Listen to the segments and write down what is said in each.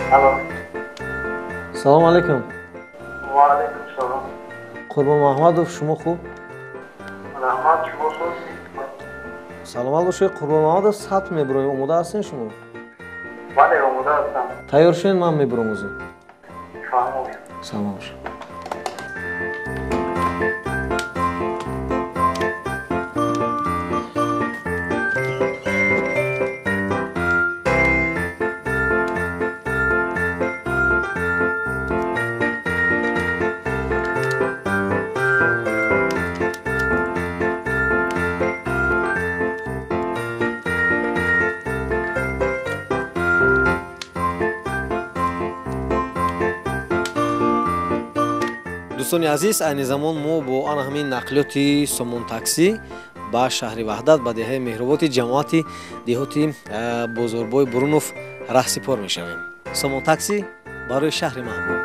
Алло. Салом алейкум. Ва алейкум салом. Қурбон Маҳмадов, шумо хуб? Раҳмат, шумо хуб? Саломат бошед. Қурбон Маҳмадов, сабт мебуроем. Омода ҳастен шумо? Бале, омода ҳастам. Тайёр шавед, ман мебурам озин. Фаҳмид. Саломат бошед. Дӯстони азиз, айни замон мо бо ана ҳамин нақлиёти Сомон таксӣ ба шаҳри Ваҳдат, ба деҳаи Меҳрободи ҷамоати деҳоти Бозорбой Бурунов раҳсипор мешавем. Сомон таксӣ барои шаҳри маҳбуб.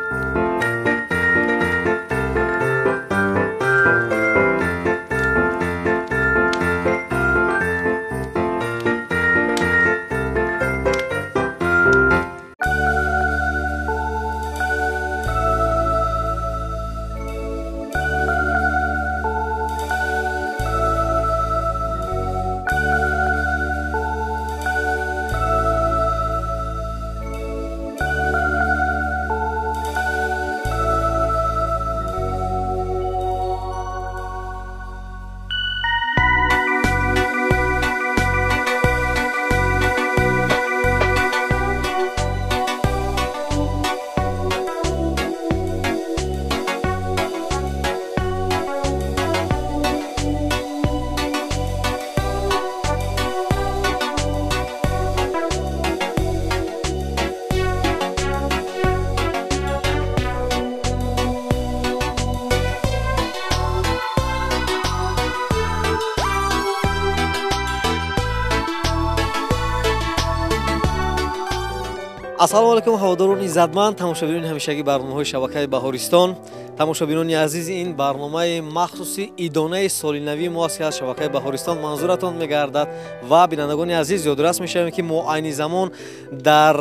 Ассалому алайкум, ҳаводорони иззатманд, тамошобинони ҳамешагии барномаҳои шабакаи Баҳористон. Тамошобинони азиз, ин барномаи махсуси идонаи солинавии мо аст, ки аз шабакаи Баҳористон манзуратон мегардад. Ва бинандагони азиз, ёдрас мешавем, ки мо айни замон дар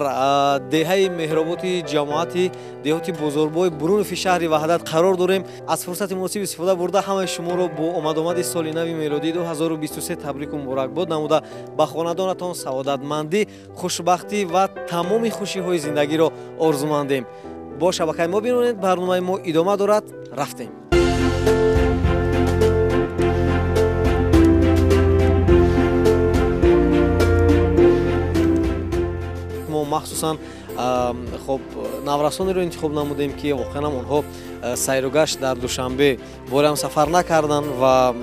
деҳаи Меҳроботи ҷамоати деҳоти Бозорбой Бурунови шаҳри Ваҳдат қарор дорем. Аз фурсати муносиб истифода бурда ҳамаи шуморо бо омадомади соли нави мелодии 2023 табрику муборакбод намуда, ба хонадонатон саодатмандӣ, хушбахтӣ ва тамоми хушиҳои зиндагиро орзумандем. Бо шабакаи мо бимонед, барномаи мо идома дорад. Рафтем. Мо махсусан хоб наврасонеро интихоб намудем, ки воқеан онҳо сайругашт дар Душанбе борам сафар накарданд ва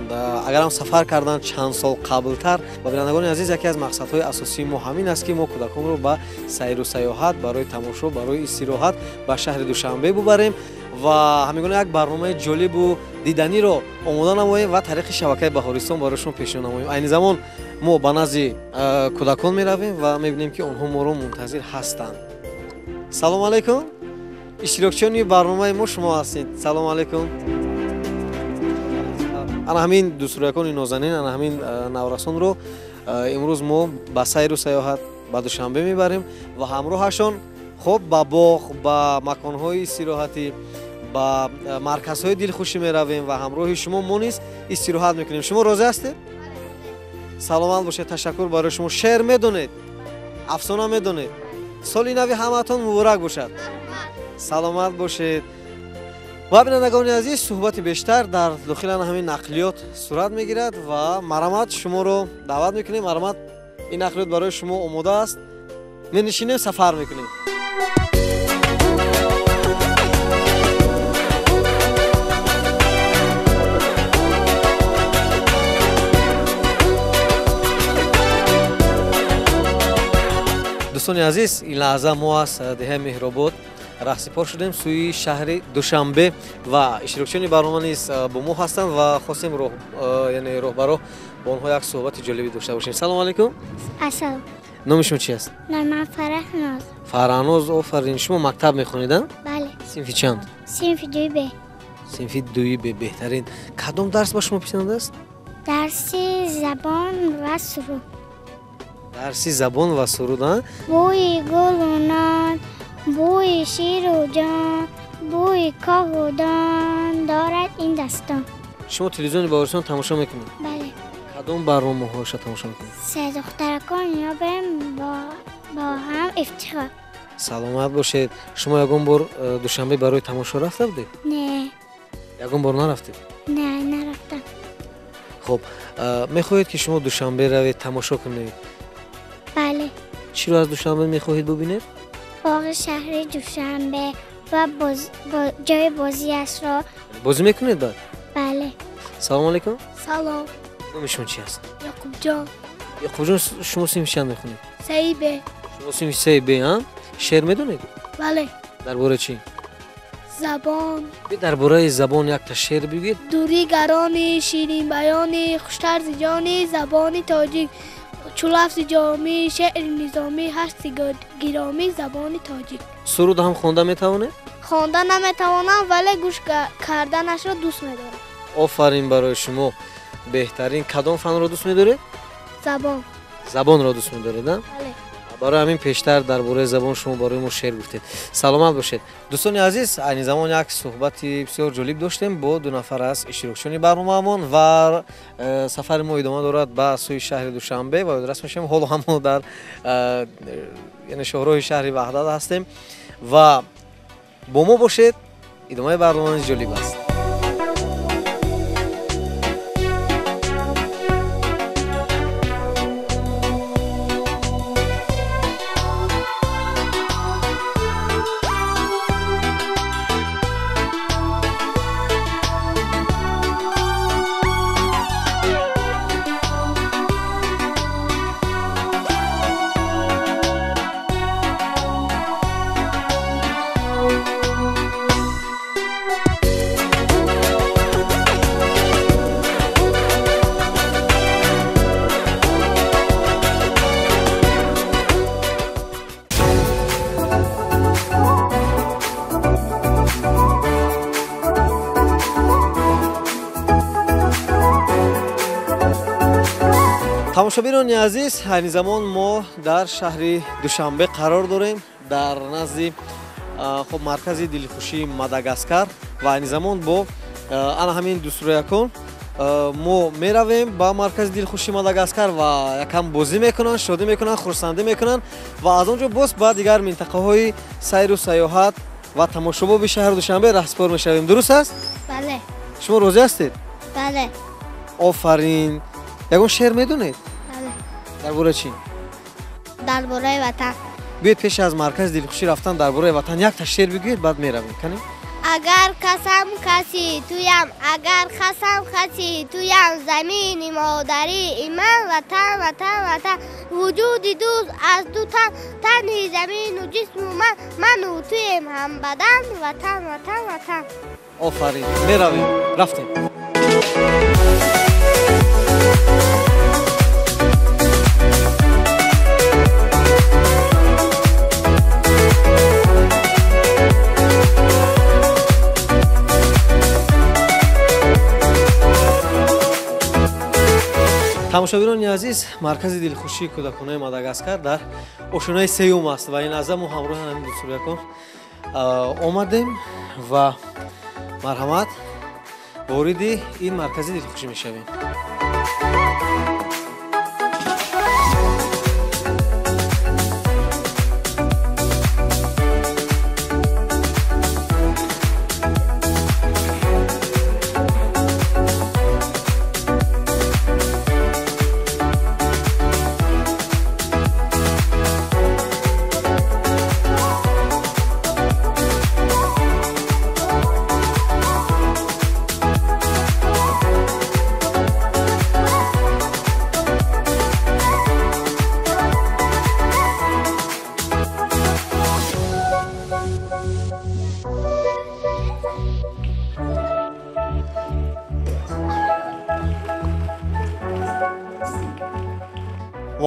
агарам сафар карданд чанд сол қаблтар. Ва бинандагони азиз, яке аз мақсадҳои асосии мо ҳамин аст, ки мо кӯдаконро ба сайру сайёҳат, барои тамошо, барои истироҳат ба шаҳри Душанбе бубарем ва ҳамин гуна як барномаи ҷолибу диданиро омода намоем ва тариқи шабакаи Баҳористон барои шумо пешниҳод намоем. Айни замон мо ба назди кӯдакон меравем ва мебинем, ки онҳо моро мунтазир ҳастанд. Салом алейкум, иштирокчиёни барномаи мо шумо ҳастед. Салом алейкум. Ана ҳамин дӯстрӯякони нозанин, ана ҳамин наврасонро имрӯз мо ба сайру сайёҳат ба Душанбе мебарем ва ҳамроҳашон хоб ба боғ, ба маконҳои истироҳатӣ, ба марказҳои дилхушӣ меравем ва ҳамроҳи шумо мо низ истироҳат мекунем. Шумо розӣ ҳастед? Саломат бошед, ташаккур барои шумо. Шеър медонед? Афсона медонед? Соли нави ҳамаатон муборак бошад. Саломат бошед. Ва бинандагони азиз, суҳбати бештар дар дохили ҳамин нақлиёт сурат мегирад ва марамат шуморо даъват мекунем. Марамат, ин нақлиёт барои шумо омода аст. Менишинем, сафар мекунем. Дӯстони азиз, ин лаҳза мо аз деҳаи Меҳробод раҳсипор шудем сӯи шаҳри Душанбе ва иштирокчиёни барнома низ бо мо ҳастанд ва хостем яъне роҳбароҳ бо онҳо як суҳбати ҷолибӣ дошта бошем. Салом алейкум. Ассалом. Номи шумо чи аст? Номи ман Фараҳноз. Фараҳноз, офарин. Шумо мактаб мехонед? Бале. Синфи чанд? Синфи дуи Б. Синфи дуи Б, беҳтарин. Кадом дарс ба шумо писанд аст? Дарси забон ва суруд. Дарси забон ва суруд, а? Бӯи гулу нон, Бӯи ширу ҷон, бӯи коҳу дон дорад ин дастон. Шумо телевизиони Баҳористон тамошо мекунед? Бале. Кадом барномаҳоша тамошо мекунед? Се духтаракон ёбем бо ҳам ифтихор. Саломат бошед. Шумо ягон бор Душанбе барои тамошо рафта будед? Не. Ягон бор нарафтед? Не, нарафтам. Хуб, мехоҳед ки шумо Душанбе равед тамошо кунед? Бале. Чиро аз Душанбе мехоҳед бубинед? Боғи шаҳри Душанбе ва ҷои бозиашро. Бозӣ мекунед баъд? Бале. Салом алейкум. Салом. Номи шумо чи аст? Яқубҷон. Яқубҷон, шумо синфи чанд мехонед? Сеи Б. Шумо синфи сеи Б, а? Шеър медонед? Бале. Дар бораи чӣ? Забон. Дар бораи забон якта шеър бигӯед. Дури гарони, ширинбаёни, хуштарзи ҷони, забони тоҷик. Чу лафзи ҷомӣ, шеъри низомӣ, ҳасти гиромӣ, забони тоҷик. Суруд ҳам хонда метавонед? Хонда наметавонам, вале гӯш карданашро дӯст медорам. Офарин барои шумо. Беҳтарин. Кадом фанро дӯст медоред? Забон. Забонро дӯст медоред, а? Бале. Барои ҳамин пештар дар бораи забон шумо барои мо шеър гуфтед. Саломат бошед. Дӯстони азиз, айни замон як суҳбати бисёр ҷолиб доштем бо ду нафар аз иштирокчиёни барномаамон ва сафари мо идома дорад ба сӯи шаҳри Душанбе ва ёдрас мешавем. Ҳоло ҳам мо дар яъне шоҳроҳи шаҳри Ваҳдат ҳастем ва бо мо бошед. Идомаи барнома низ ҷолиб аст. Тамошобинони азиз, айни замон мо дар шаҳри Душанбе қарор дорем, дар назди хоб маркази дилхушии Мадагаскар ва айни замон бо ана ҳамин дӯстроякон мо меравем ба маркази дилхушии Мадагаскар ва якам бозӣ мекунанд, шодӣ мекунанд, хурсандӣ мекунанд ва аз он ҷо боз ба дигар минтақаҳои сайру сайёҳат ва тамошобоби шаҳри Душанбе раҳсипор мешавем. Дуруст аст? Бале. Шумо розӣ ҳастед? Бале. Офарин. Ягон шеър медонед? Бале. Дар бораи чӣ? Дар бораи ватан. Биёед пеш аз маркази дилхушӣ рафтан дар бораи ватан якта шеър бигӯед, баъд меравем. Канӣ? Агар касам каси туям, агар хасам хаси туям, замини модарии ман ватан, ватан, ватан. Вуҷуди дӯст аз ду тан, тани замину ҷисму ман, ману туем ҳамбадан, ватан, ватан, ватан. Офарин. Меравем. Рафтем. Тамошобинони азиз, маркази дилхушии кӯдаконаи Мадагаскар дар ошонаи сеюм аст ва ин лаҳза мо ҳамроҳи ҳамин дӯстроякон омадем ва марҳамат вориди ин маркази дилхушӣ мешавем.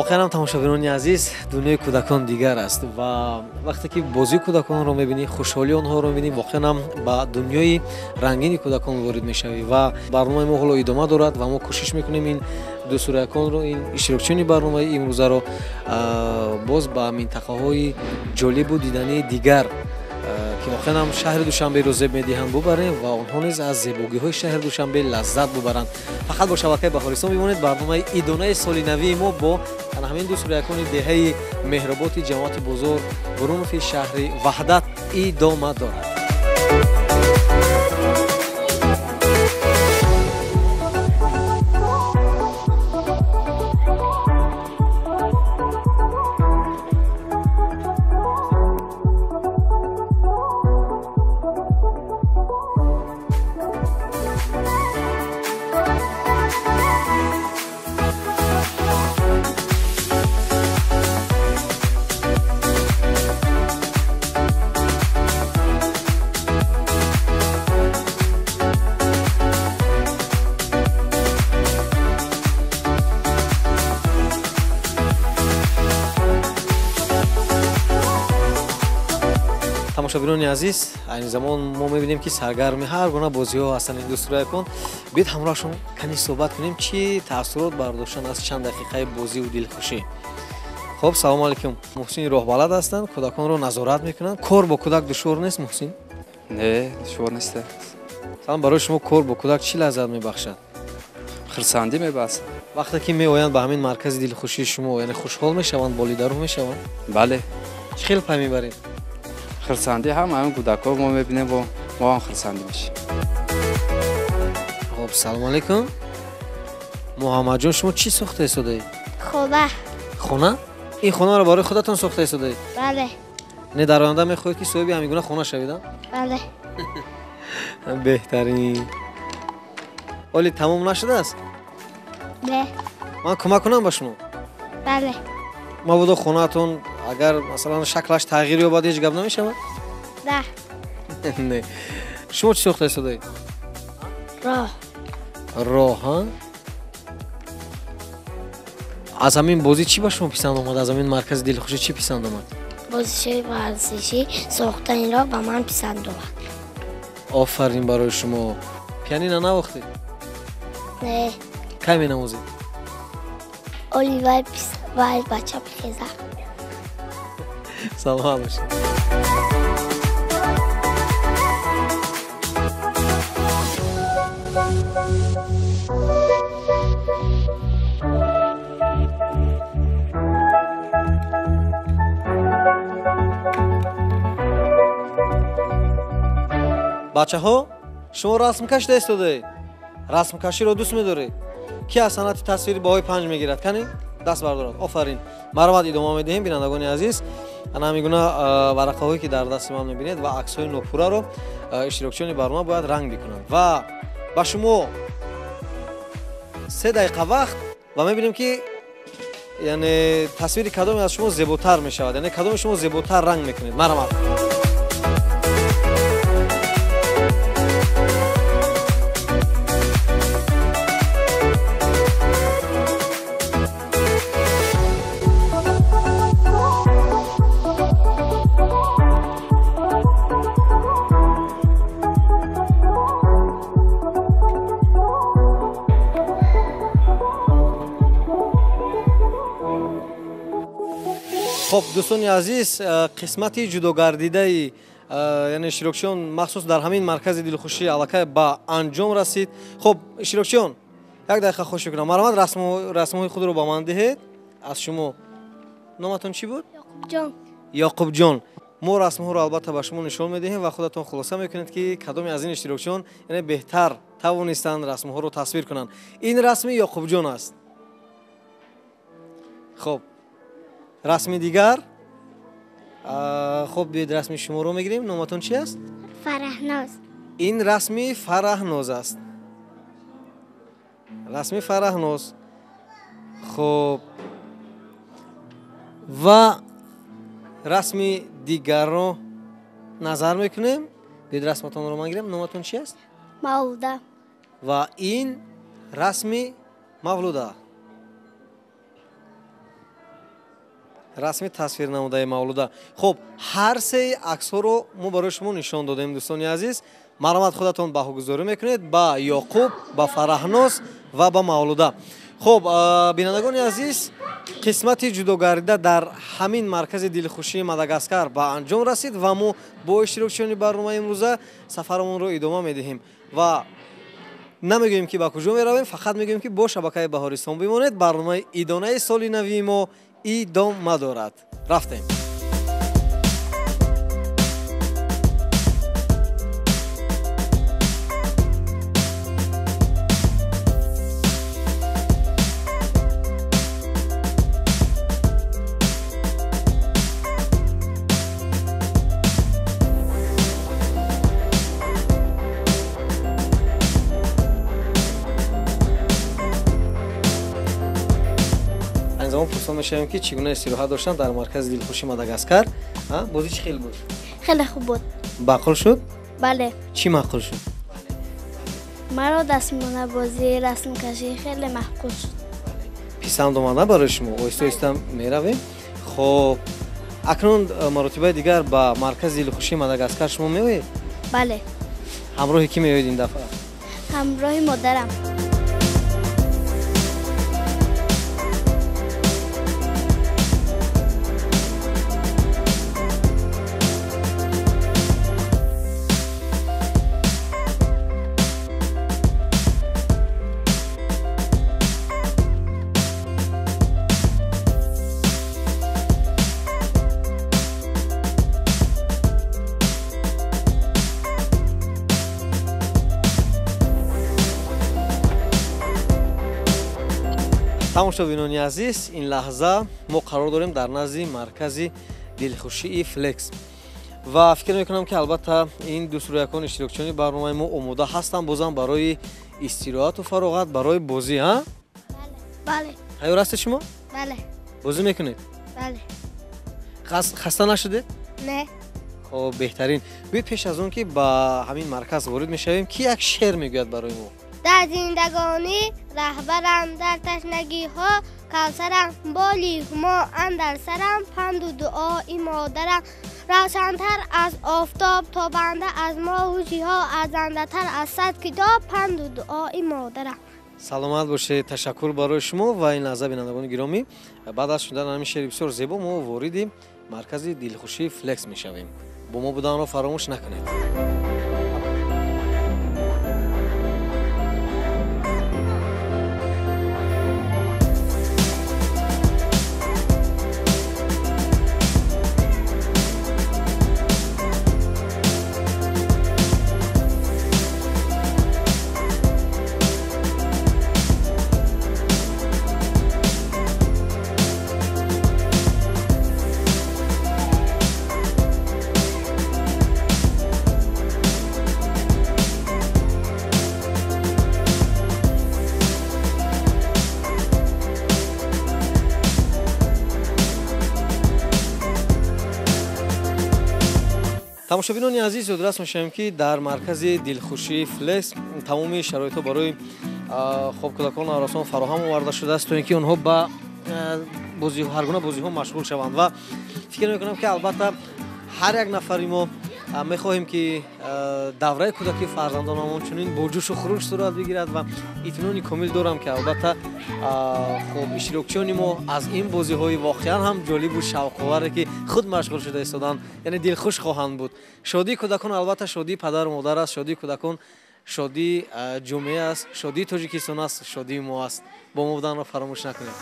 Воқеан ҳам тамошобинони азиз, дунёи кӯдакон дигар аст ва вақте ки бозии кӯдаконро мебинӣ, хушҳолии онҳоро мебинӣ, воқеан ҳам ба дунёи рангини кӯдакон ворид мешавӣ ва барномаи мо ҳоло идома дорад ва мо кӯшиш мекунем ин дӯстрояконро, ин иштирокчиёни барномаи имрӯзаро Боз ба минтақаҳои ҷолибу дидании дигар, ки воқеан ҳам шаҳри Душанберо зеб медиҳанд, бубарем ва онҳо низ аз зебогиҳои шаҳри Душанбе лаззат бубаранд. Фақат бо шабакаи Баҳористон бимонед. Барномаи идонаи соли навии мо бо ҳамин ду сурякони деҳаи Меҳроботи ҷамоати Бозор Бурунови шаҳри Ваҳдат идома дорад. Тамошобинони азиз, айни замон мо мебинем, ки саргарми ҳар гуна бозиҳо ҳастанд ин дӯстроякон. Биёед ҳамроҳашон кани суҳбат кунем, чӣ таассурот бардоштан аз чанд дақиқаи бозиву дилхушӣ. Хоб, салому алайкум. Муҳсин роҳбалад ҳастанд, кӯдаконро назорат мекунанд. Кор бо кӯдак душвор нест, Муҳсин? Не, душвор нест. Салом, барои шумо кор бо кӯдак чӣ лаззат мебахшад? Хурсандӣ мебахшад. Вақте ки меоянд ба ҳамин маркази дилхушии шумо, яъне хушҳол мешаванд, болидарӯ мешаванд? Бале. Чӣ хел пай мебаред? Хурсандӣ ҳам ҳамин кӯдакҳо мо мебинем, мо ҳам хурсандӣ мешавем. Хоб, салому алайкум. Муҳаммадҷон, шумо чӣ сохта истодаед? Хона. Хона? Ин хонаро барои худатон сохта истодаед? Бале. Не, дар оянда мехоҳед, ки соҳиби ҳамин гуна хона шавед? Бале. Беҳтарин. Оли тамом нашудааст? Не. Ман кӯмак кунам ба шумо? Бале. Мабодо хонаатон агар масалан шаклаш тағйир ёбад, ҳеҷ гап намешавад? Да. Не. Шумо чӣ сохта истодаед? Роҳ. Роҳ, ҳа? Аз ҳамин бозӣ чӣ ба шумо писанд омад? Аз ҳамин маркази дилхушӣ чӣ писанд омад? Бозиҳои варзишӣ сохтани роҳ ба ман писанд омад. Офарин барои шумо. Пианино навохтед? Не. Кай менавозед? Оли вай бача бихеза. Саломат бошед. Бачаҳо, шумо расмкаш истодаед. Расмкаширо дӯст медоред. Ки аз санъати тасвири баҳои 5 мегирад? Кани даст бардорад. Офарин. Марҳамат, идома медиҳем, бинандагони азиз. Ана ҳамин гуна варақаҳое, ки дар дасти ман мебинед ва аксҳои нопурраро иштирокчиёни барнома бояд ранг бикунанд. Ва ба шумо 3 дақиқа вақт ва мебинем, ки яъне тасвири кадоме аз шумо зеботар мешавад, яъне кадоме шумо зеботар ранг мекунед. Марҳамат. Хоб, дӯстони азиз, қисмати ҷудогардидаи яъне иштирокчиён махсус дар ҳамин маркази дилхушӣ аллакай ба анҷом расид. Хоб, иштирокчиён, як дақиқа хоҳиш мекунам, марҳамат, расмҳои худро ба ман диҳед. Аз шумо номатон чӣ буд? Ёқубҷон. Ёқубҷон, мо расмҳоро албатта ба шумо нишон медиҳем ва худатон хулоса мекунед, ки кадоме аз ин иштирокчиён яъне беҳтар тавонистанд расмҳоро тасвир кунанд. Ин расми Ёқубҷон аст. Хоб, расми дигар. Хоб, биёед расми шуморо мегирем. Номатон чи аст? Фараҳноз. Ин расми Фараҳноз аст. Расми Фараҳноз. Хоб, ва расми дигарро назар мекунем. Биёед расматонро ман гирем. Номатон чи аст? Мавлуда. Ва ин расми Мавлуда. Расми тасвир намудаи Мавлуда. Хоб, ҳар сеи аксҳоро мо барои шумо нишон додем, дӯстони азиз. Марҳамат, худатон баҳогузорӣ мекунед ба Ёқуб, ба Фараҳноз ва ба Мавлуда. Хуб, бинандагони азиз, қисмати ҷудогардида дар ҳамин маркази дилхушии Мадагаскар ба анҷом расид ва мо бо иштирокчиёни барномаи имрӯза сафарамонро идома медиҳем ва намегӯем ки ба куҷо меравем, фақат мегӯем ки бо шабакаи Баҳористон бимонед. Барномаи идонаи соли нави мо идома дорад. Рафтем. Пурсон мешавем ки чӣ гуна истироҳат доштан дар маркази дилхуши Мадагаскар. Бозӣ чӣ хел буд? Хеле хуб буд. Маъқул шуд? Бале. Чӣ маъқул шуд? Маро дастмонабозӣ, расмкашӣ хеле маъқул шуд. Писанд омада барои шумо? Оҳиста оҳиста меравем. Хоб, акнун маротибаи дигар ба маркази дилхушии Мадагаскар шумо меоед? Бале. Ҳамроҳи кӣ меоед ин дафъа? Ҳамроҳи модарам. Тамошобинони азиз, ин лаҳза мо қарор дорем дар назди маркази дилхушии Флекс ва фикр мекунам ки албатта ин дӯстрӯякон иштирокчиёни барномаи мо омода ҳастанд бозам барои истироҳату фароғат, барои бозӣ. Ҳа? Бале. Тайёр ҳастед шумо? Бале. Бозӣ мекунед? Бале. Хаста нашудед? Не. Хоб, беҳтарин. Биёед пеш аз он ки ба ҳамин марказ ворид мешавем, ки як шеър мегӯяд барои мо. Дар зиндагонӣ раҳбарам, дар ташнагиҳо кавсарам, боли ҳумо андар сарам, панду дуои модарам, равшантар аз офтоб, тобанда аз моҳу шиҳо, арзандатар аз сад китоб, панду дуои модарам. Саломат бошед, ташаккур барои шумо. Ва ин лаҳза, бинандагони гиромӣ, баъд аз шунидани ҳамин шеъри бисёр зебо мо вориди маркази дилхушии Флекс мешавем. Бо мо буданро фаромӯш накунед. Тамошобинони азиз, ёдрас мешавем ки дар маркази дилхушии Флекс тамоми шароитҳо барои хоб кӯдакон наврасон фароҳам оварда шудааст, то ин ки онҳо ба ҳар гуна бозиҳо машғул шаванд. Ва фикр мекунам ки албатта ҳар як нафари мо мехоҳем ки давраи кӯдакии фарзандонамон чунин бо ҷӯшу хуруш сурат бигирад ва итминони комил дорам ки албатта хуб иштирокчиёни мо аз ин бозиҳои воқеан ҳам ҷолибу шавқоваре ки худ машғул шуда истоданд, яъне дилхуш хоҳанд буд. Шодии кӯдакон албатта шодии падару модар аст, шодии кӯдакон шодии ҷомеа аст, шодии Тоҷикистон аст, шодии мо аст. Бо мо буданро фаромӯш накунед.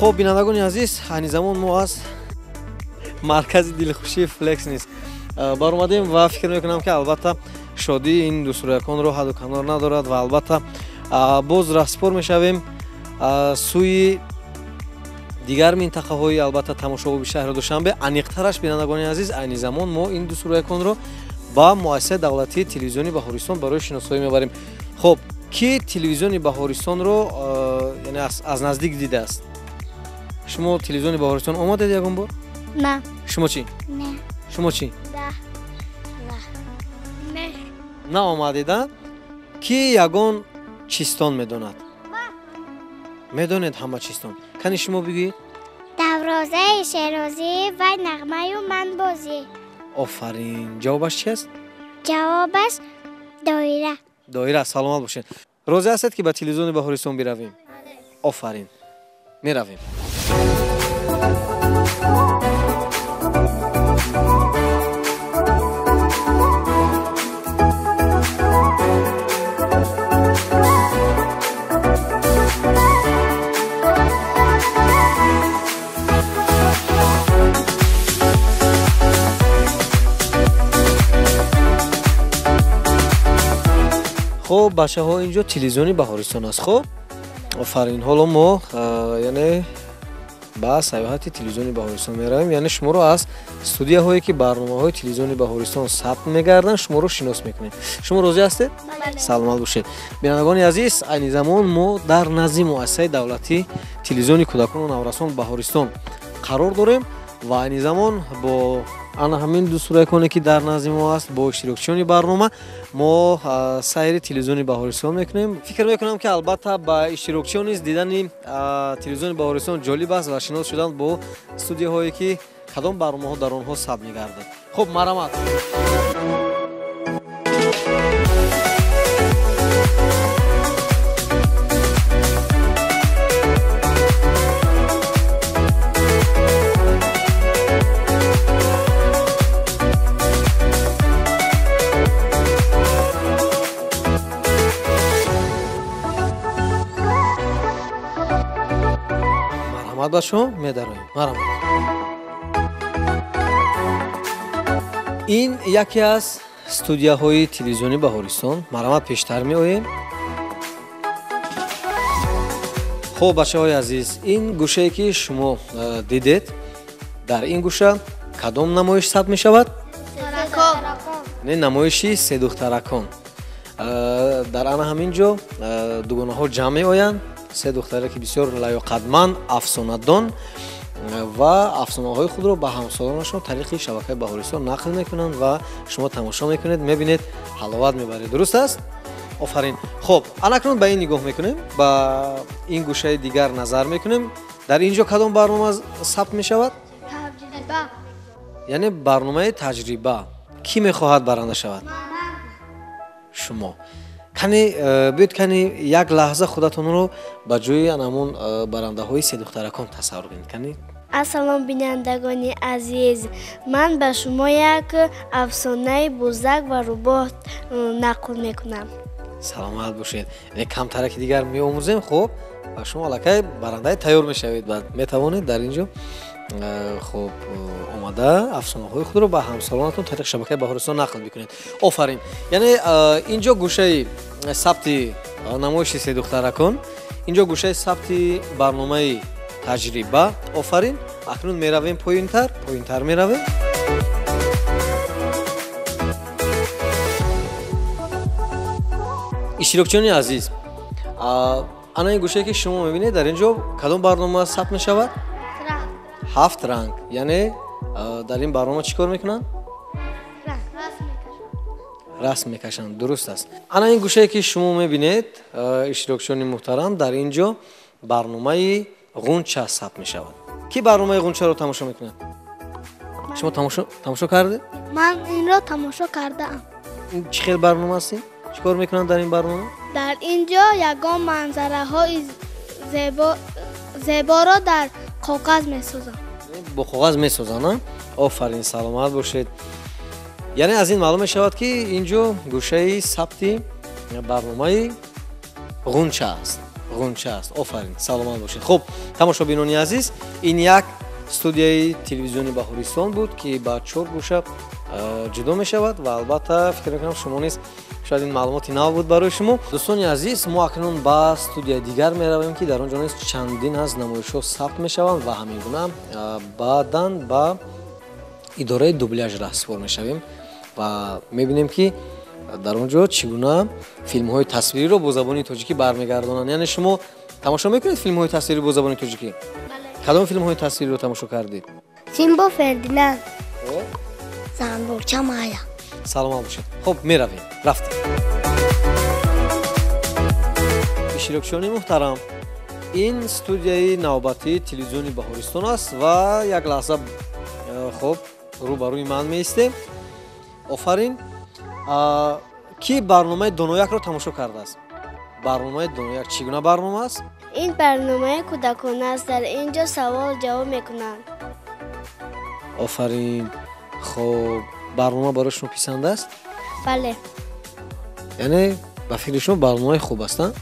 Хуб, бинандагони азиз, айни замон мо аз маркази дилхушии Флекс низ баромадем ва фикр мекунам, ки албатта шодии ин дӯстрояконро ҳаду канор надорад ва албатта боз раҳсипор мешавем сӯи дигар минтақаҳои албатта тамошобоби шаҳри Душанбе. Аниқтараш, бинандагони азиз, айни замон мо ин дӯстрояконро ба муассисаи давлатии телевизиони Баҳористон барои шиносоӣ мебарем. Хуб, ки телевизиони Баҳористонро яъне аз наздик дидааст? Шумо телевизиони Баҳористон омадед ягон бор? На. Шумо чӣ? Не. Шумо чӣ? Да. Не. Наомадед, а? Ки ягон чистон медонад? Медонед ҳама чистон? Кани шумо бигӯед? Даврозаи Шерозӣ ва нағмаю ман бозӣ. Офарин. Ҷавобаш чи аст? Ҷавобаш доира. Доира, саломат бошед. Розӣ ҳастед, ки ба телевизиони Баҳористон биравем? Офарин. Меравем. Хуб, бачаҳо, инҷо телевизиони Баҳористон аст. Хуб, офарин. Ҳоло мо яъне ба сайёҳати телевизиони Баҳористон меравем, яъне шуморо аз студияҳое, ки барномаҳои телевизиони Баҳористон сабт мегарданд, шуморо шинос мекунем. Шумо розӣ ҳастед? Саломат бошед. Бинандагони азиз, айни замон мо дар назди муассисаи давлатии телевизиони кӯдакону наврасон Баҳористон қарор дорем ва айни замон бо ана ҳамин дӯстураконе, ки дар назди мо аст, бо иштирокчиёни барнома мо сайри телевизиони Баҳористон мекунем. Фикр мекунам, ки албатта ба иштирокчиён низ дидани телевизиони Баҳористон ҷолиб аст ва шинос шудан бо студияҳое, ки кадом барномаҳо дар онҳо сабт мегардад. Хуб, марҳамат. Марҳамат ба шумо, медароем. Марҳамат. Ин яке аз студияҳои телевизиони Баҳористон. Марҳамат, пештар меоем. Хуб, бачаҳои азиз, ин гӯшае, ки шумо дидед, дар ин гӯша кадом намоиш сабт мешавад? Не, намоиши Се духтаракон. Дар ана ҳамин ҷо дугонаҳо ҷамъ меоянд, се духтаре, ки бисёр лаёқатманд, афсонадон ва афсонаҳои худро ба ҳамсолонашон тариқи шабакаи Баҳористон нақл мекунанд ва шумо тамошо мекунед, мебинед, ҳаловат мебаред. Дуруст аст? Офарин. Хуб, анакнун ба ин нигоҳ мекунем, ба ин гӯшаи дигар назар мекунем. Дар ин ҷо кадом барнома сабт мешавад? Яъне барномаи таҷриба. Кӣ мехоҳад баранда шавад? Шумо. Кани биёед, кани як лаҳза худатонро ба ҷои анамон барандаҳои Се духтаракон тасаввур кунед. Кани. Ассалом, бинандагони азиз, ман ба шумо як афсонаи бузак ва рӯбоҳ нақл мекунам. Саломат бошед. Яъне камтараки дигар меомӯзем. Хуб, ба шумо аллакай барандаи тайёр мешавед ва метавонед дар ин ҷо хуб омада афсонаҳои худро ба ҳамсолонатон тариқи шабакаи Баҳористон нақл бикунед. Офарин. Яъне ин ҷо гӯшаи сабти намоиши Се духтаракон, ин ҷо гӯшаи сабти барномаи таҷриба. Офарин. Акнун меравем поинтар, поинтар меравем. Иштирокчиёни азиз, ана ин гӯшае, ки шумо мебинед, дар ин ҷо кадом барнома сабт мешавад? Ҳафт ранг. Яъне дар ин барнома чӣ кор мекунанд? Расм мекашанд. Дуруст аст. Ана ин гӯшае, ки шумо мебинед, иштирокчиёни муҳтарам, дар ин ҷо барномаи Ғунча сабт мешавад. Кӣ барномаи Ғунчаро тамошо мекунад? Шумо тамошо кардед? Ман инро тамошо кардаам. Чӣ хел барнома аст ин? Чӣ кор мекунанд дар ин барнома? Дар ин ҷо ягон манзараҳои зеборо дар коғаз месозанд. Бо коғаз месозанд, а? Офарин, саломат бошед. Яъне аз ин маълум мешавад, ки ин ҷо гӯшаи сабти барномаи Ғунча аст. Ғунча аст. Офарин, саломат бошед. Хуб, тамошобинони азиз, ин як студияи телевизиони Баҳористон буд, ки ба чор гӯша ҷудо мешавад ва албатта фикр мекунам шумо низ шояд ин маълумоти нав буд барои шумо. Дӯстони азиз, мо акнун ба студияи дигар меравем, ки дар он ҷо низ чандин аз намоишҳо сабт мешаванд ва ҳамин гуна баъдан ба идораи дубляж раҳсипор мешавем ва мебинем, ки дар он ҷо чӣ гуна филмҳои тасвириро бо забони тоҷикӣ бармегардонанд. Яъне шумо тамошо мекунед филмҳои тасвирӣ бо забони тоҷикӣ? Кадом филмҳои тасвириро тамошо кардед? Симбо, Фердинанд, Занбурча Майя. Саломат бошед. Хуб, меравем, рафтем. Иштирокчиёни муҳтарам, ин студияи навбатии телевизиони Баҳористон аст ва як лаҳза хуб рӯ ба рӯи ман меистем. Офарин. Ки барномаи Доноякро тамошо кардааст? Барномаи Донояк чӣ гуна барнома аст? Ин барномаи кӯдакона аст. Дар ин ҷо савол ҷавоб мекунанд. Офарин. Хуб, барнома барои шумо писанд аст? Бале. Яъне ба фикри шумо барномаи хуб аст, а?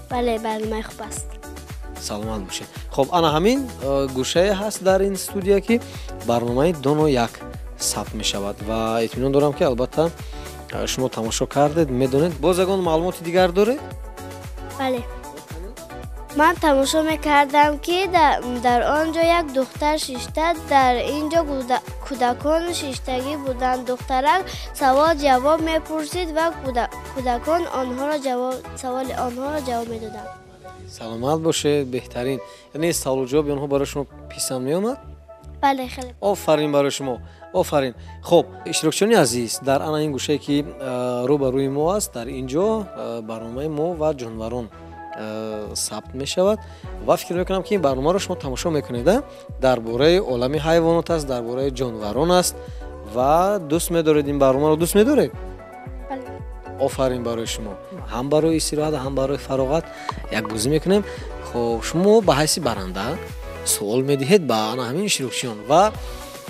Бале, барномаи хуб аст. Саломат бошед. Хуб, ана ҳамин гӯшае ҳаст дар ин студия, ки барномаи Донояк сабт мешавад ва итминон дорам, ки албатта шумо тамошо кардед, медонед. Боз ягон маълумоти дигар доред? Бале. Ман тамошо мекардам, ки дар он ҷо як духтар шишта, дар ин ҷо кӯдакон шиштагӣ буданд. Духтарак савол ҷавоб мепурсид ва кӯдакон саволи онҳоро ҷавоб медоданд. Саломат бошед, беҳтарин. Яъне саволу ҷавоби онҳо барои шумо писанд меомад? Бале, хеле. Офарин барои шумо, офарин. Хуб, иштирокчиёни азиз, дар ана ин гӯшае, ки рӯ ба рӯи мо аст, дар ин ҷо барномаи мо ва ҷонварон сабт мешавад ва фикр мекунам, ки ин барномаро шумо тамошо мекунед. Дар бораи олами ҳайвонот аст, дар бораи ҷонварон аст ва дӯст медоред ин барномаро, дӯст медоред? Офарин барои шумо. Ҳам барои истироҳат, ҳам барои фароғат як бозӣ мекунем. Хуб, шумо ба ҳайси баранда суол медиҳед ба ана ҳамин иштирокчиён ва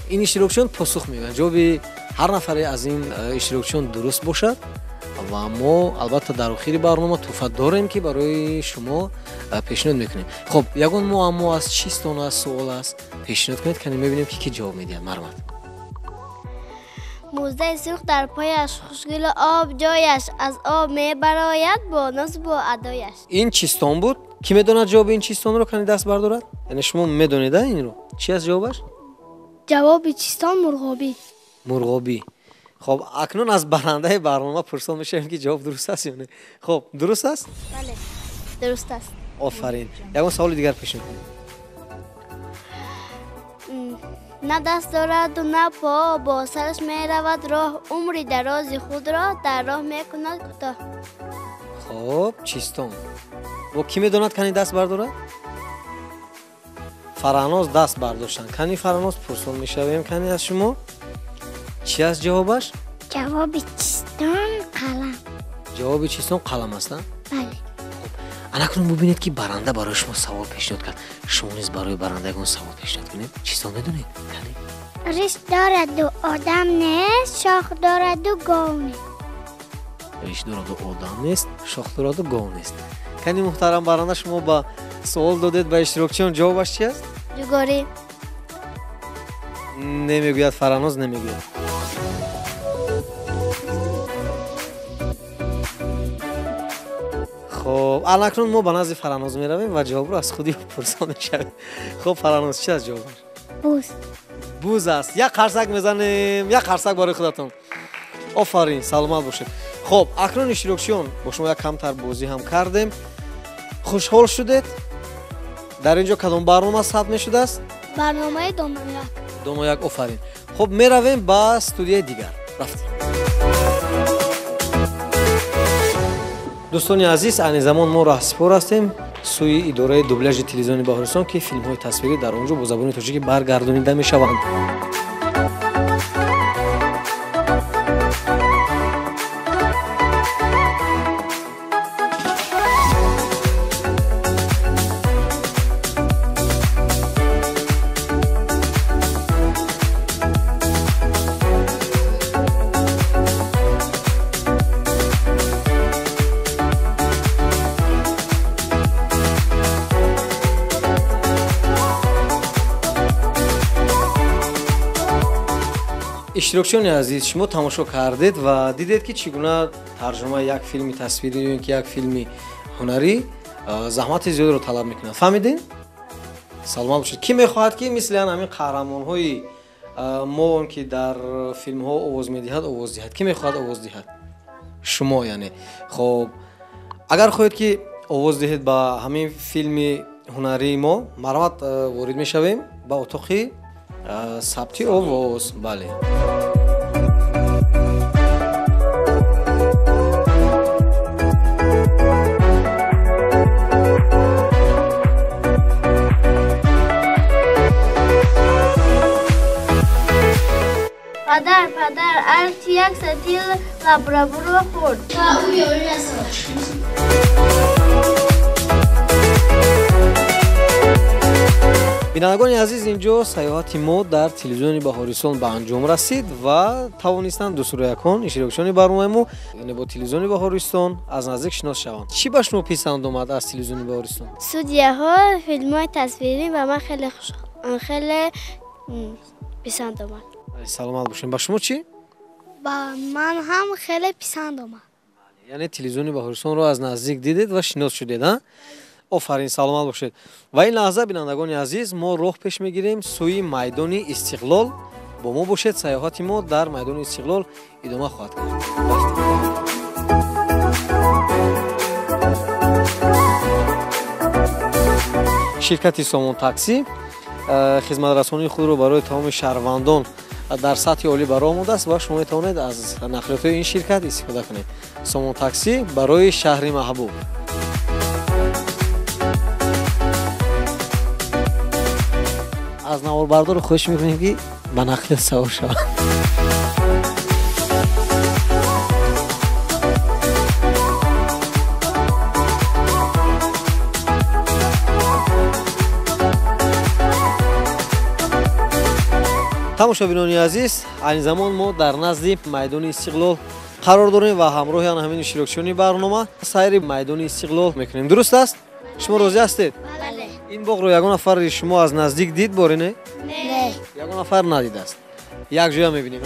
ин иштирокчиён посух мегӯянд. Ҷавоби ҳар нафаре аз ин иштирокчиён дуруст бошад ва мо албатта дар охири барнома тӯҳфа дорем, ки барои шумо пешниҳод мекунем. Хуб, ягон муаммо аст, чистон аст, суол аст, пешниҳод кунед, кани мебинем, ки ки ҷавоб медиҳад. Марҳамат. Муздаи сурх дар пояш, хушгилу об ҷояш, аз об мебарояд бо ноз, бо адояш. Ин чистон буд? Кӣ медонад ҷавоби ин чистонро, кани даст бардорад? Яъне шумо медонед инро? Чи аст ҷавобаш? Ҷавоби чистон мурғобӣ. Мурғобӣ. Хуб, акнун аз барандаи барнома пурсон мешавем, ки ҷавоб дуруст аст ё не. Хуб, дуруст аст? Бале, дуруст аст. Офарин. Ягон саволи дигар пешниҳод кунед. На даст дораду на по, бо сараш меравад роҳ, умри дарози худро дар роҳ мекунад кӯтоҳ. Хуб, чистон. Бо кӣ медонад, кани даст бардорад? Фараҳноз даст бардоштанд. Кани Фараҳноз, пурсон мешавем кани аз шумо. Чӣ аст ҷавобаш? Ҷавоби чистон қалам. Ҷавоби чистон қалам аст, а? Бале. Анакнун бубинед, ки баранда барои шумо савол пешниҳод кард. Шумо низ барои баранда ягон савол пешниҳод кунед. Чистон медонед? Кани? Риш дораду одам нест, шох дораду гов нест. Риш дораду одам нест, шох дораду гов нест. Кани муҳтарам баранда, шумо ба суол додед ба иштирокчиён, ҷавобаш чи аст? Ҷугорӣ. Намегӯяд Фараҳноз, намегӯяд. Хуб, алакнун мо ба назди Фараҳноз меравем ва ҷавобро аз худи ӯ пурсон мешавем. Хуб, Фараҳноз, чи аст ҷавобаш? Буз. Буз аст. Як қарсак мезанем, як қарсак барои худатон. Офарин, саломат бошед. Хуб, акнун иштирокчиён, бо шумо як камтар бозӣ ҳам кардем. Хушҳол шудед? Дар ин ҷо кадом барнома сабт мешудааст? Барномаи Донояк. Донояк, офарин. Хуб, меравем ба студияи дигар. Рафтем. Дӯстони азиз, айни замон мо раҳсипор ҳастем сӯи идораи дубляжи телевизиони Баҳористон, ки филмҳои тасвирӣ дар он ҷо бо забони тоҷикӣ баргардонида мешаванд. Иштирокчиёни азиз, шумо тамошо кардед ва дидед, ки чӣ гуна тарҷумаи як филми тасвирӣ ё ин ки як филми ҳунарӣ заҳмати зиёдро талаб мекунад. Фаҳмидед? Саломат бошед. Кӣ мехоҳад, ки мисли ҳамин қаҳрамонҳои мо, он ки дар филмҳо овоз медиҳад, овоз диҳад? Кӣ мехоҳад овоз диҳад? Шумо, яъне. Хоб, агар хоҳед, ки овоз диҳед ба ҳамин филми ҳунарии мо, марҳамат, ворид мешавем ба утоқи сабти овоз. Бале. Падар, падар, арчи як сатил лабрабуро хӯрд. Ба ӯ ёрӣ расон. Бинандагони азиз, инҷо саёҳати мо дар телевизиони Баҳористон ба анҷом расид ва тавонистанд дусуроякон, иштирокчиёни барномаи мо, яъне бо телевизиони Баҳористон аз наздик шинос шаванд. Чӣ ба шумо писанд омад аз телевизиони Баҳористон? Студияҳо, филмҳои тасвирӣ ба ман хеле хуш, хеле писанд омад. Саломат бошем. Ба шумо чӣ? Ба ман ҳам хеле писанд омад. Яъне телевизиони Баҳористонро аз наздик дидед ва шинос шудед, а? Офарин, саломат бошед. Ва ин лаҳза, бинандагони азиз, мо роҳ пеш мегирем сӯи майдони Истиқлол. Бо мо бошед, саёҳати мо дар майдони Истиқлол идома хоҳад кард. Ширкати Сомон Таксӣ хизматрасонии худро барои тамоми шаҳрвандон дар сатҳи олӣ бароҳ омадааст ва шумо метавонед аз нақлиётҳои ин ширкат истифода кунед. Сомон Таксӣ барои шаҳри маҳбуб. Аз наворбардору хоҳиш мекунем, ки ба нақлиёт савор шавад. Тамошобинони азиз, айни замон мо дар назди майдони Истиқлол қарор дорем ва ҳамроҳи ан ҳамин иштирокчиёни барнома сайри майдони Истиқлол мекунем. Дуруст аст? Шумо розӣ ҳастед? Бале. Ин боғро ягон нафари шумо аз наздик дид боре, не? Не. Ягон нафар надидааст. Як ҷоя мебинем.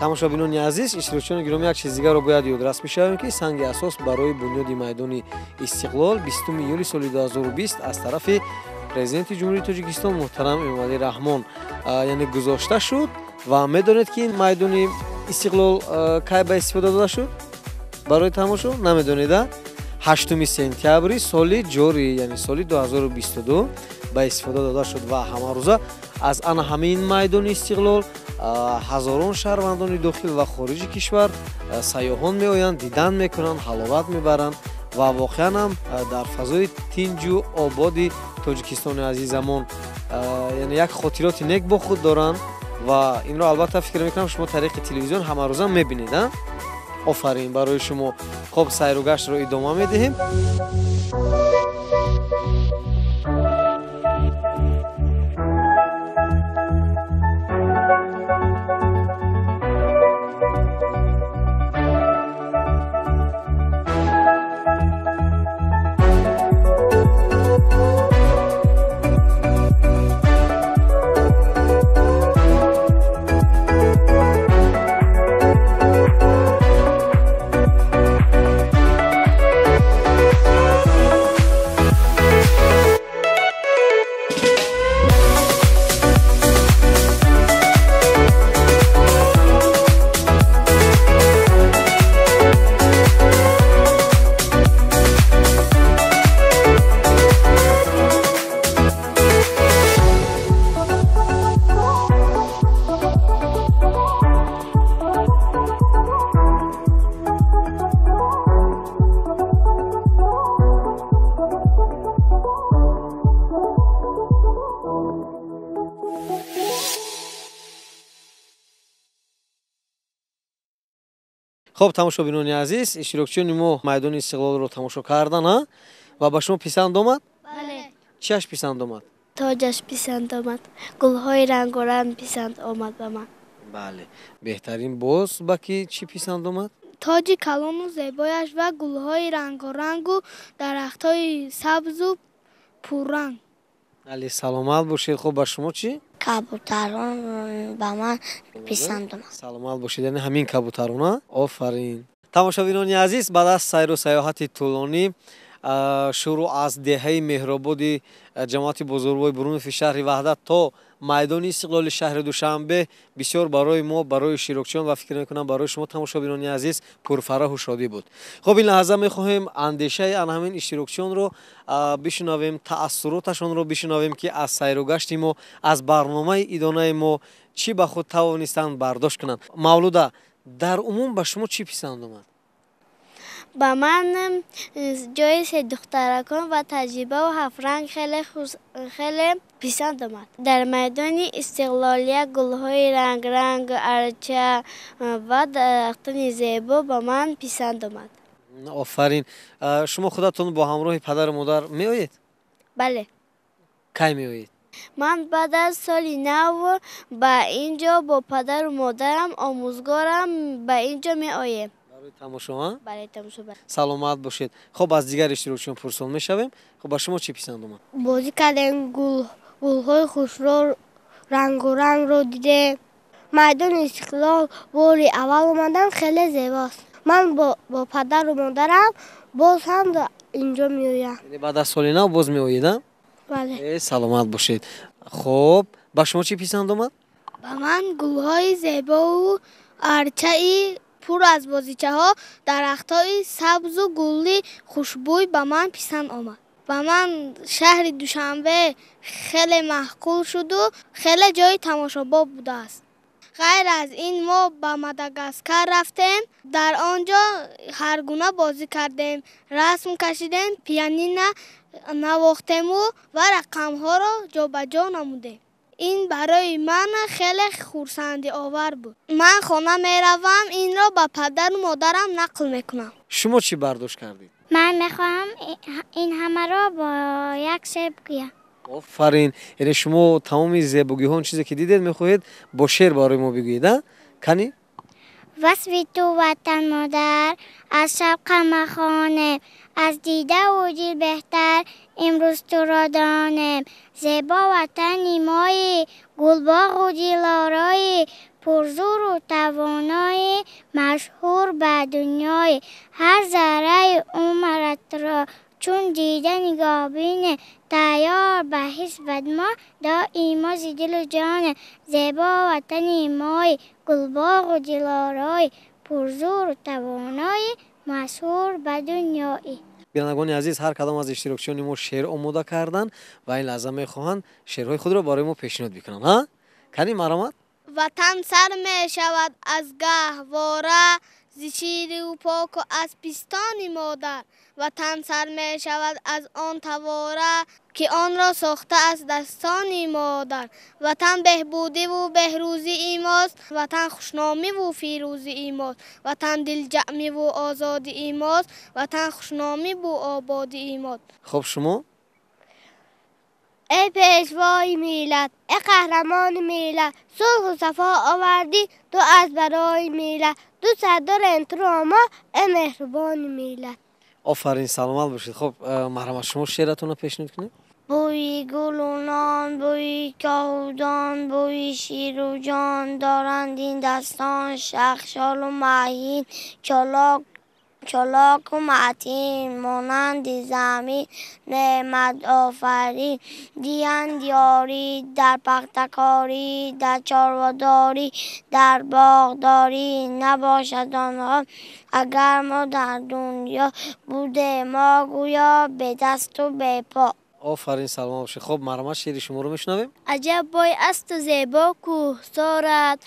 Тамошобинони азиз, иштирокчиёни гиромӣ, як чиз дигарро бояд ёдрас бишавем, ки санги асос барои бунёди майдони Истиқлол 20 июли соли 2020 аз тарафи президенти Ҷумҳурии Тоҷикистон муҳтарам Эмомалӣ Раҳмон, яъне гузошта шуд. Ва медонед, ки ин майдони Истиқлол кай ба истифода дода шуд барои тамошо? Намедонед, а? 8 сентябри соли ҷорӣ, яъне соли 2022 ба истифода дода шуд ва ҳамарӯза аз ана ҳамин майдони Истиқлол ҳазорон шаҳрвандони дохил ва хориҷи кишвар, сайёҳон меоянд, дидан мекунанд, ҳаловат мебаранд ва воқеан ҳам дар фазои тинҷу ободи Тоҷикистони азизамон, яъне як хотироти нек бо худ доранд ва инро албатта фикр мекунам, шумо тариқи телевизион ҳамарӯза мебинед, а? Офарин барои шумо. Хоб, сайру гаштро идома медиҳем. Хоб, тамошобинони азиз, иштирокчиёни мо майдони Истиқлолро тамошо кардан, а? Ва ба шумо писанд омад? Бале. Чиаш писанд омад? Тоҷаш писанд омад, гулҳои рангоранг писанд омад ба ман. Бале, беҳтарин. Боз ба ки чӣ писанд омад? Тоҷи калону зебояш ва гулҳои рангорангу дарахтҳои сабзу пурранг. Али, саломат бошед. Хуб, ба шумо чӣ? Кабутарон ба ман писанд омад. Саломат бошед. Яъне ҳамин кабутарона. Офарин. Тамошобинони азиз, баъд аз сайру сайёҳати тӯлонӣ, шурӯъ аз деҳаи Меҳрободи ҷамоати Бозорбои Бурунови шаҳри Ваҳдат то майдони Истиқлоли шаҳри Душанбе, бисёр барои мо, барои иштирокчиён ва фикр мекунам барои шумо, тамошобинони азиз, пурфараҳу шодӣ буд. Хуб, ин лаҳза мехоҳем андешаи ана ҳамин иштирокчиёнро бишунавем, таассуроташонро бишунавем, ки аз сайру гашти мо, аз барномаи идонаи мо чӣ ба худ тавонистанд бардошт кунанд. Мавлуда, дар умум ба шумо чӣ писанд омад? Ба ман ҷои се духтаракон ва таҷрибаву ҳафтранг хеле писанд омад. Дар майдони Истиқлолия гулҳои рангранг, арча ва дарахтони зебо ба ман писанд омад. Офарин. Шумо худатон бо ҳамроҳи падару модар меоед? Бале. Кай меоед? Ман баъд аз соли нав ба ин ҷо бо падару модарам, омӯзгорам ба ин ҷо меоем. Барои тамошо? Барои тамошо. Саломат бошед. Хуб, аз дигар иштирокчиён пурсон мешавем. Хуб, ба шумо чӣ писанд омад? Бозӣ кардем, гулҳои хушрӯ, рангорангро дидем. Майдони Истиқлол бори аввал омадам, хеле зебост. Ман бо падару модарам боз ҳам инҷо меоям. Баъд аз соли нав боз меоед? Бале. Саломат бошед. Хуб, ба шумо чӣ писанд омад? Ба ман гулҳои зебоу арчаи пур аз бозичаҳо, дарахтҳои сабзу гули хушбӯй ба ман писанд омад. Ба ман шаҳри Душанбе хеле маъқул шуду хеле ҷои тамошобоб будааст. Ғайр аз ин, мо ба Мадагаскар рафтем, дар он ҷо ҳар гуна бозӣ кардем, расм кашидем, пианина навохтему ва рақамҳоро ҷобаҷо намудем. Ин барои ман хеле хурсандиовар буд. Ман хона меравам, инро ба падару модарам нақл мекунам. Шумо чӣ бардошт кардед? Ман мехоҳам ин ҳамаро бо як шеър бигӯям. Офарин. Яъне шумо тамоми зебогиҳо, он чизе ки дидед, мехоҳед бо шеър барои мо бигӯед, а? Кани? Васфи ту, ватан модар, аз шавқа махонем, аз дидаву дил беҳтар имрӯз туро донем. Зебо ватани мои, гулбоғу дилорои, пурзуру тавонои, машҳур ба дунёи. Ҳар зарраи умратро чун дида нигоҳбине, тайёр ба ҳисбат мо доимо зи дилу ҷоне. Зебо ватани мои, гулбоғу дилорои, пурзуру тавонои, машҳур ба дунёи. Бинандагони азиз, ҳар кадом аз иштирокчиёни мо шеър омода карданд ва ин лаҳза мехоҳанд шеърҳои худро барои мо пешниҳод бикунанд. Ҳа, кани, маромад. Ватан сар мешавад аз гаҳвора, зи ширу поку аз пистони модар. Ватан сар мешавад аз он тавора, ки онро сохтааст дастони модар. Ватан беҳбудиву беҳрӯзии мост, ватан хушномиву фирӯзии мост, ватан дилҷамъиву озодии мост, ватан хушномиву ободии мост. Хуб, шумо? Эй пешвои миллат, эй қаҳрамони миллат, сулҳу сафо овардӣ ту аз барои миллат. Дӯстат дорем туро мо, эй меҳрубони миллат. Офарин, саломат бошед. Хуб, марҳамат, шумо шеъратонро пешниҳод кунед. Бӯи гулу нон, бӯи коҳудон, бӯи ширу ҷон доранд ин дастон. Шахшолу маҳин, чолоку матин, монанди замин неъматофарин. Диҳанд ёрӣ дар пахтакорӣ, дар чорводорӣ, дар боғдорӣ. Набошад онҳо агар мо дар дунё, будем мо гӯё бедасту бепо. Офарин, саломат бошед. Хуб, марҳамат, шеъри шуморо мешунавем. Аҷаб бой асту зебо кӯҳсорат,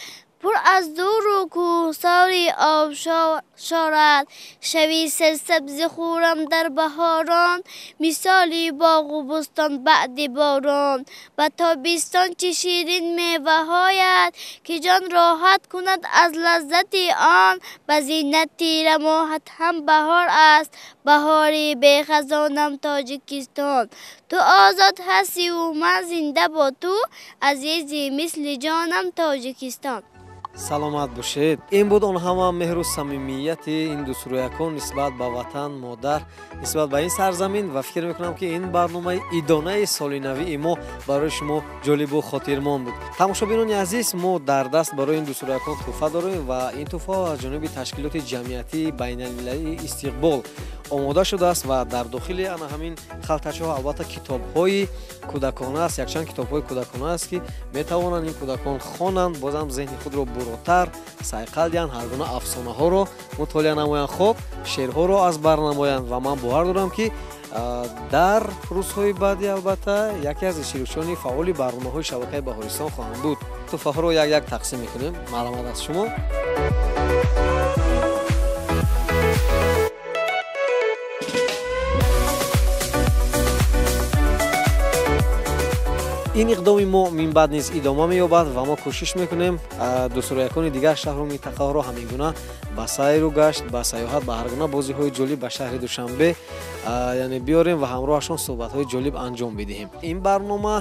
Пур аз дуру кӯҳсори обшорат, шави сарсабзи хуррам дар баҳорон, мисоли боғу бӯстон баъди борон. Ба тобистон чӣ ширин меваҳоят, ки ҷон роҳат кунад аз лаззати он. Ба зинати рамоҳат ҳам баҳор аст, баҳори бехазонам Тоҷикистон. Ту озод ҳастиву ман зинда бо ту, азизи мисли ҷонам Тоҷикистон. Саломат бошед. Ин буд он ҳама меҳру самимияти ин дӯстрӯякон нисбат ба ватан, модар, нисбат ба ин сарзамин, ва фикр мекунам, ки ин барномаи идонаи соли навии мо барои шумо ҷолибу хотирмон буд. Тамошобинони азиз, мо дар даст барои ин дӯстрӯякон тӯҳфа дорем ва ин тӯҳфаҳо аз ҷониби ташкилоти ҷамъиятии байналмилалии Истиқбол омода шудааст ва дар дохили ана ҳамин халтачаҳо албатта китобҳои кӯдакона аст, якчанд китобҳои кӯдакона аст, ки метавонанд ин кӯдакон хонанд, бозам зеҳни худро буротар сайқал диҳанд, ҳар гуна афсонаҳоро мутолиа намоянд, хоб шеърҳоро аз бар намоянд. Ва ман бовар дорам, ки дар рӯзҳои баъдӣ албатта яке аз иштирокчиёни фаъоли барномаҳои шабакаи Баҳористон хоҳанд буд. Тӯҳфаҳоро як як тақсим мекунем. Марҳамат аз шумо. Ин иқдоми мо минбаъд низ идома меёбад ва мо кӯшиш мекунем дӯстрӯякони дигар шаҳру минтақаҳоро ҳамин гуна ба сайру гашт, ба сайёҳат, ба ҳар гуна бозиҳои ҷолиб ба шаҳри Душанбе яъне биёрем ва ҳамроҳашон суҳбатҳои ҷолиб анҷом бидиҳем. Ин барнома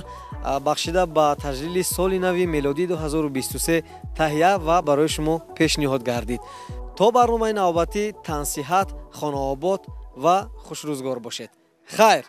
бахшида ба таҷлили соли нави мелодии 2023 таҳия ва барои шумо пешниҳод гардид. То барномаи навбатӣ тансиҳат, хонаобод ва хушрӯзгор бошед. Хайр.